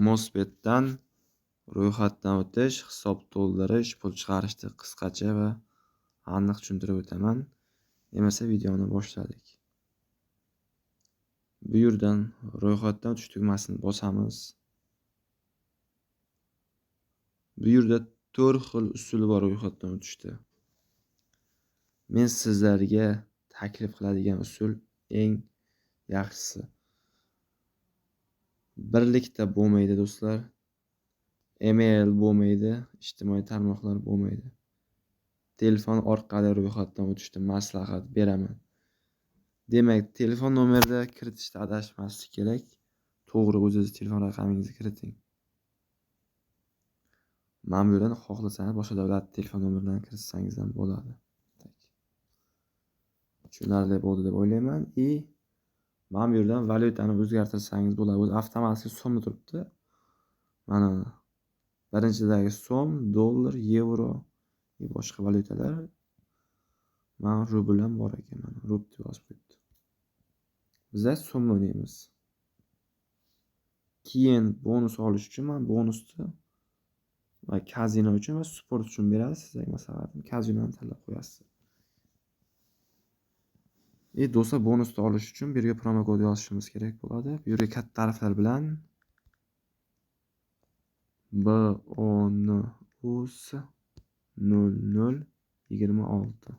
Mostbetdan ro'yxatdan o'tish, hisob to'ldirish, pul chiqarishni qisqacha va aniq tushuntirib o'taman. Emasa videoni boshladik. Bu yerdan ro'yxatdan o'tish tugmasini bosamiz. Bu yerda 4 xil usuli bor ro'yxatdan o'tishda. Men sizlarga taklif qiladigan usul eng yaxshisi. Birlikda bo'lmaydi do'stlar. Email bo'lmaydi, ijtimoiy tarmoqlar bo'lmaydi. Telefon orqali ro'yxatdan o'tishni maslahat beraman. Demak, telefon nomerida kiritishda adashmaslik kerak. To'g'ri o'zingiz telefon raqamingizni kiriting. Mana bu yerdan xohlasangiz boshqa davlat telefon nomerlarini kiritsangiz ham bo'ladi. Tushunarli bo'ldi deb o'ylayman. Mana bu yerdan valyutani o'zgartirsangiz bo'ladi. O'zi avtomatik so'mda turibdi. Mana birinchidagi so'm, dollar, yevro va boshqa valyutalar. Mana rubl ham bor ekan, mana rubl deb yozib qo'yibdi. Bizlar so'mni o'ynaymiz. Keyin bonus olish uchun mana bonusni va kazino uchun va sport uchun beradi. Sizlarga maslahatim kazinoni tanlab qo'yasiz. Do'stlar, bonusni olish uchun bu yerga promokod yozishimiz kerak bo'ladi. Bu yerga katta harflar bilan BONUS 0026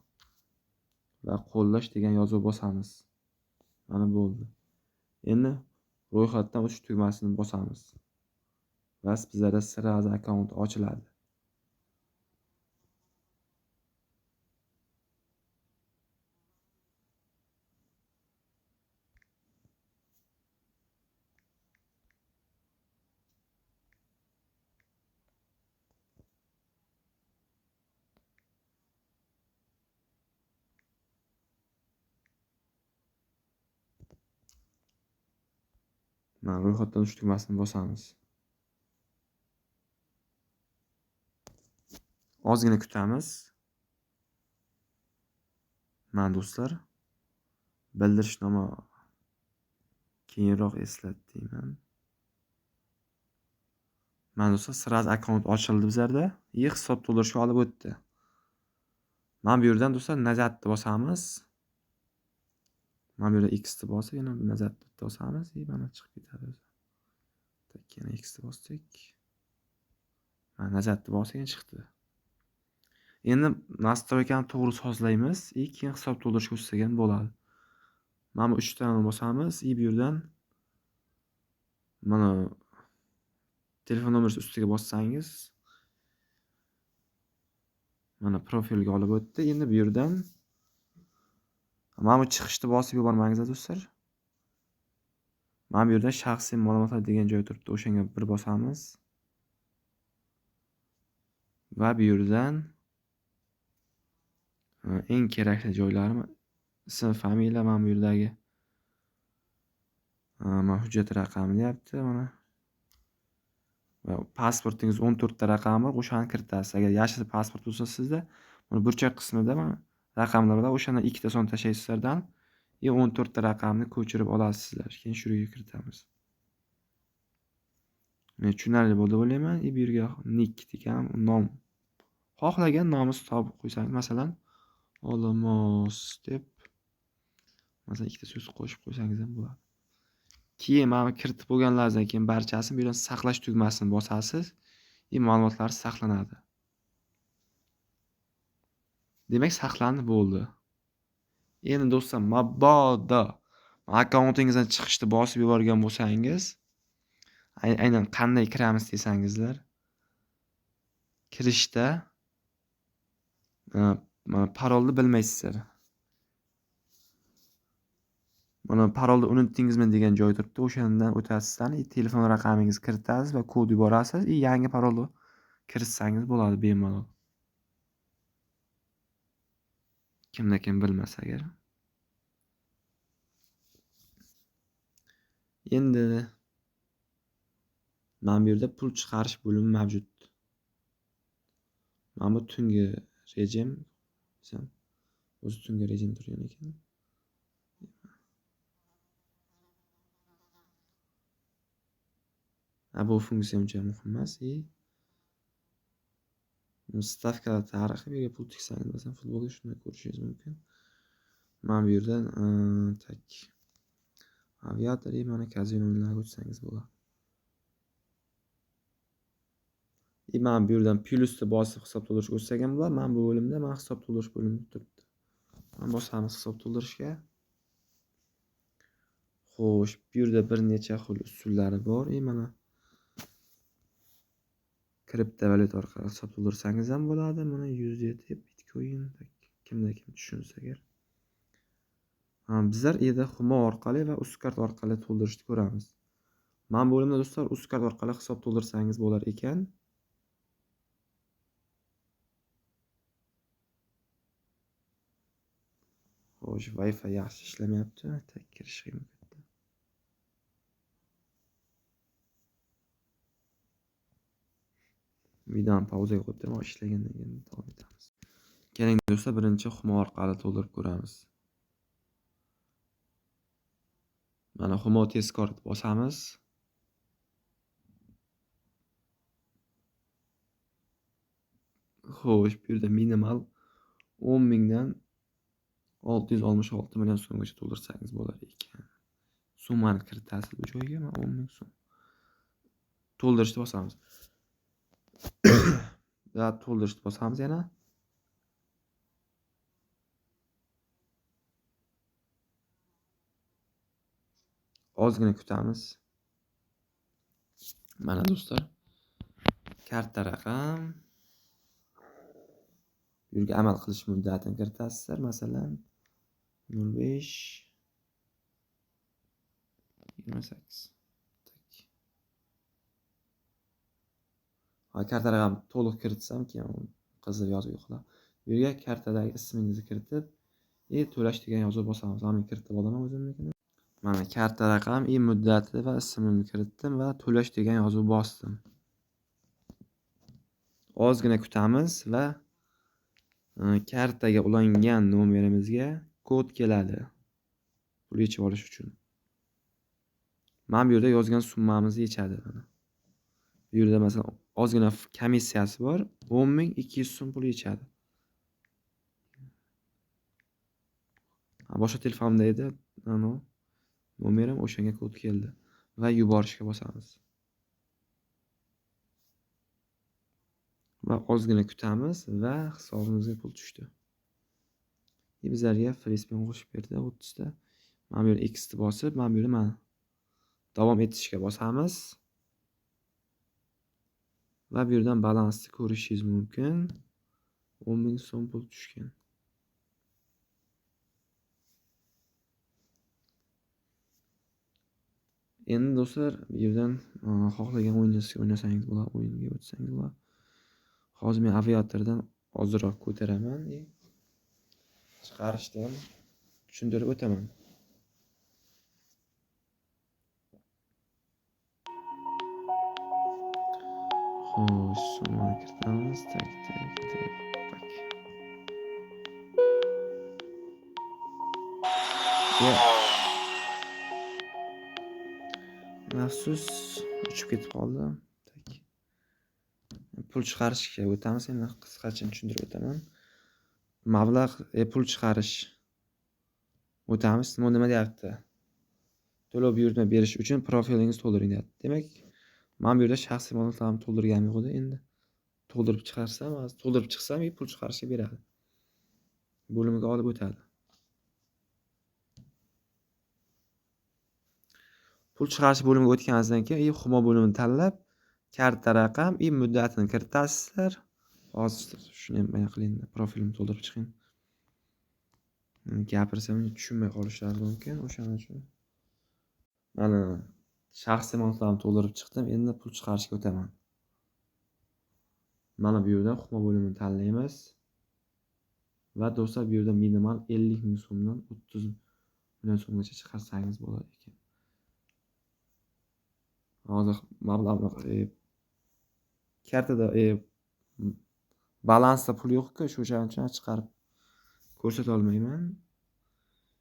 va qo'llash degan yozuv bosamiz. Mana bo'ldi. Endi ro'yxatdan o'tish tugmasini bosamiz. Va bizlarda sразу akkaunt ochiladi. Mana ro'yxatdan o'tish tugmasini bosamiz. Ozgina kutamiz. Mana do'stlar, bildirishnoma keyinroq eslat deyman. Mana do'stlar, sразу akkaunt ochildi bizlarda. Hisob to'ldirishga olib o'tdi. Mana bu yerdan do'stlar nazatni bosamiz. Mana bu yerda X ni bosib, yana nazatni bosamiz, mana chiqib ketadi o'zi. Yana X ni bosdik. Mana nazatni bosib, yana chiqdi. Endi nastroykani to'g'ri sozlaymiz, keyin hisob to'ldirishga o'tsak ham bo'ladi. Mana bu 3 tani bosamiz, bu yerdan mana telefon nomeri ustiga bossangiz mana profilga olib o'tdi. Endi bu yerdan mana bu chiqishni bosib yubormangiz do'stlar. Mana bu yerda shaxsiy ma'lumotlar degan joy turibdi, o'shanga bir bosamiz. Va bu yerdan eng kerakli joylari ism, familiya, mana bu yerdagi mana hujjat raqami deyapti mana. Va pasportingiz 14 ta raqami bor, o'shani kiritasiz. Agar yashil pasport bo'lsa sizda, mana burchak qismida mana raqamlar bor, o'shandan 2 ta son tashlaysizlardan, 14 ta raqamni ko'chirib olasizlar. Keyin shu yerga kiritamiz. Men tushunarli bo'ldi deb o'ylayman. Bu yerga nick degan nom. Xohlagan nomingizni topib qo'ysangiz, masalan, Olmos deb masalan 2 ta so'z qo'shib qo'ysangiz ham bo'ladi. Keyin mana kiritib bo'lganlaringizdan keyin barchasini bu yerdan saqlash tugmasini bosasiz, ma'lumotlar saqlanadi. Demak, saqlanib bo'ldi. Endi do'stlar, mabodo akkauntingizdan chiqishni bosib yuborgan bo'lsangiz, aynan qanday kiramiz desangizlar, kirishda mana parolni bilmaysizlar. Mana parolni unutdingizmi degan joy turibdi, o'shandan o'tasizlar, telefon raqamingizni kiritasiz va kod yuborasiz, yangi parolni kiritsangiz bo'ladi bemalol. Kimda kim bilmasa agar. Endi mana bu yerda pul chiqarish bo'limi mavjud. Mana bu tungi rejim, o'zi tungi rejim turgan ekan. Bu funksiya uncha muhim emas. Stavkalar tarixi, bu yerga pul tiksangiz, masalan, futbolga shunday ko'rishingiz mumkin. Mana bu yerdan tak aviator, mana kazino o'yinlariga o'tsangiz bo'ladi. Mana bu yerdan plyusni bosib hisob to'ldirishga o'tsak ham bo'ladi. Mana bu bo'limda mana hisob to'ldirish bo'limi turibdi. Mana bosamiz hisob to'ldirishga. Xo'sh, bu yerda bir necha xil usullari bor. Mana kriptovalyuta orqali hisob to'ldirsangiz ham bo'ladi. Mana USDT, Bitcoin, kimda kim tushunsa agar. Bizlar endi Humo orqali va Uzcard orqali to'ldirishni ko'ramiz. Mana bu bo'limda do'stlar Uzcard orqali hisob to'ldirsangiz bo'lar ekan. Xo'sh, Wi-Fi yaxshi ishlamayapti. Tak kirish qiyin ketdi. Videoni pauzaga qo'yib turaman, ishlagandan keyin davom etamiz. Keling do'stlar, birinchi Humo orqali to'ldirib ko'ramiz. Mana Humo tezkor bosamiz. Xo'sh, bu yerda minimal 10 mingdan 666 million so'mgacha to'ldirsangiz bo'lar ekan. Summani kiritasiz bu joyga, mana 10 ming so'm. To'ldirishni bosamiz. Va to'ldirishni bosamiz yana. Ozgina kutamiz. Mana do'stlar, karta raqam, bu yerga amal qilish muddatini kiritasizlar. Masalan, 05 28. Tak. Ha, karta raqam to'liq kiritsam keyin qizil yozuv yo'qlar. Bu yerga kartadagi ismingizni kiritib, to'lash degan yozuv bosamiz. Men kiritib olaman o'zimnikini. Mana karta raqam, muddati va ismimni kiritdim va to'lash degan yozuv bosdim. Ozgina kutamiz va kartaga ulangan nomerimizga kod keladi. Pul yechib olish uchun. Mana bu yerda yozgan summamizni yechadi mana. Bu yerda masalan ozgina komissiyasi bor, 10 200 so'm pul yechadi. Boshqa telefonda edi, ana nomerim, o'shanga kod keldi va yuborishga bosamiz. Va ozgina kutamiz va hisobimizga pul tushdi. Bizlarga free qo'shib berdi 30 ta. Mana bu yerda X ni bosib, mana bu yerda mana davom etishga bosamiz. Va bu yerdan balansni ko'rishingiz mumkin. 10 ming so'm pul tushgan. Endi do'stlar, bu yerdan xohlagan o'yiningizni o'ynasangiz bo'ladi, o'yinga o'tsangiz bo'ladi. Hozir men aviatordan ozroq ko'taraman, chiqarishni ham tushuntirib o'taman. Xo'sh, summani kiritamiz. Tak, tak, tak, tak. Afsus, uchib ketib qoldi. Tak. Pul chiqarishga o'tamiz. Endi qisqacha tushuntirib o'taman. Mablag', pul chiqarish o'tamiz. Nima deyapti? To'lov buyurtma berish uchun profilingizni to'ldiring deyapti. Demak, men bu yerda shaxsiy ma'lumotlarimni to'ldirganim yo'q edi. Endi to'ldirib chiqarsam, hozir to'ldirib chiqsam, pul chiqarishga beradi. Bo'limiga olib o'tadi. Pul chiqarish bo'limiga o'tganingizdan keyin Humo bo'limini tanlab, karta raqam, muddatini kiritasizlar. Hozir shuni ham bayon qiling, profilimni to'ldirib chiqing. Gapirsam tushunmay qolishlari mumkin, o'shaning uchun. Mana shaxsiy ma'lumotlarimni to'ldirib chiqdim, endi pul chiqarishga o'taman. Mana bu yerdan Humo bo'limini tanlaymiz. Va do'stlar, bu yerda minimal 50 ming so'mdan 30 million so'mgacha chiqarsangiz bo'lar ekan. Hozir mablag'ni kartada balansda pul yo'q-ku, o'shaning uchun chiqarib ko'rsata olmayman.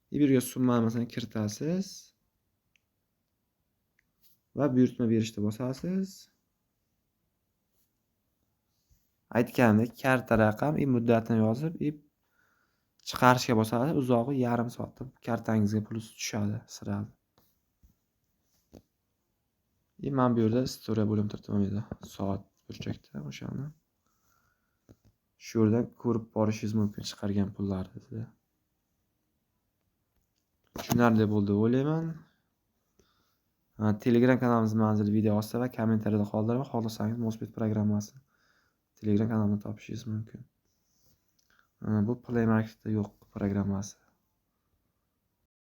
Bu yerga summani masalan kiritasiz Va buyurtma berishda bosasiz. Aytganimdek, karta raqam и muddatini yozib, и chiqarishga bosasiz. Uzog'i yarim soatda kartangizga pul tushadi сразу. И mana bu yerda история bo'limi turibdi, mana bu yerda soat burchakda o'shani. Shu yerdan ko'rib borishingiz mumkin chiqargan pullaringizni. Tushunarli bo'ldi deb o'ylayman. Telegram kanalimiz manzili video ostida va kommentariyada qoldiraman. Xohlasangiz Mostbet programmasini Telegram kanalimdan topishingiz mumkin. Bu Play Marketda yo'q programmasi.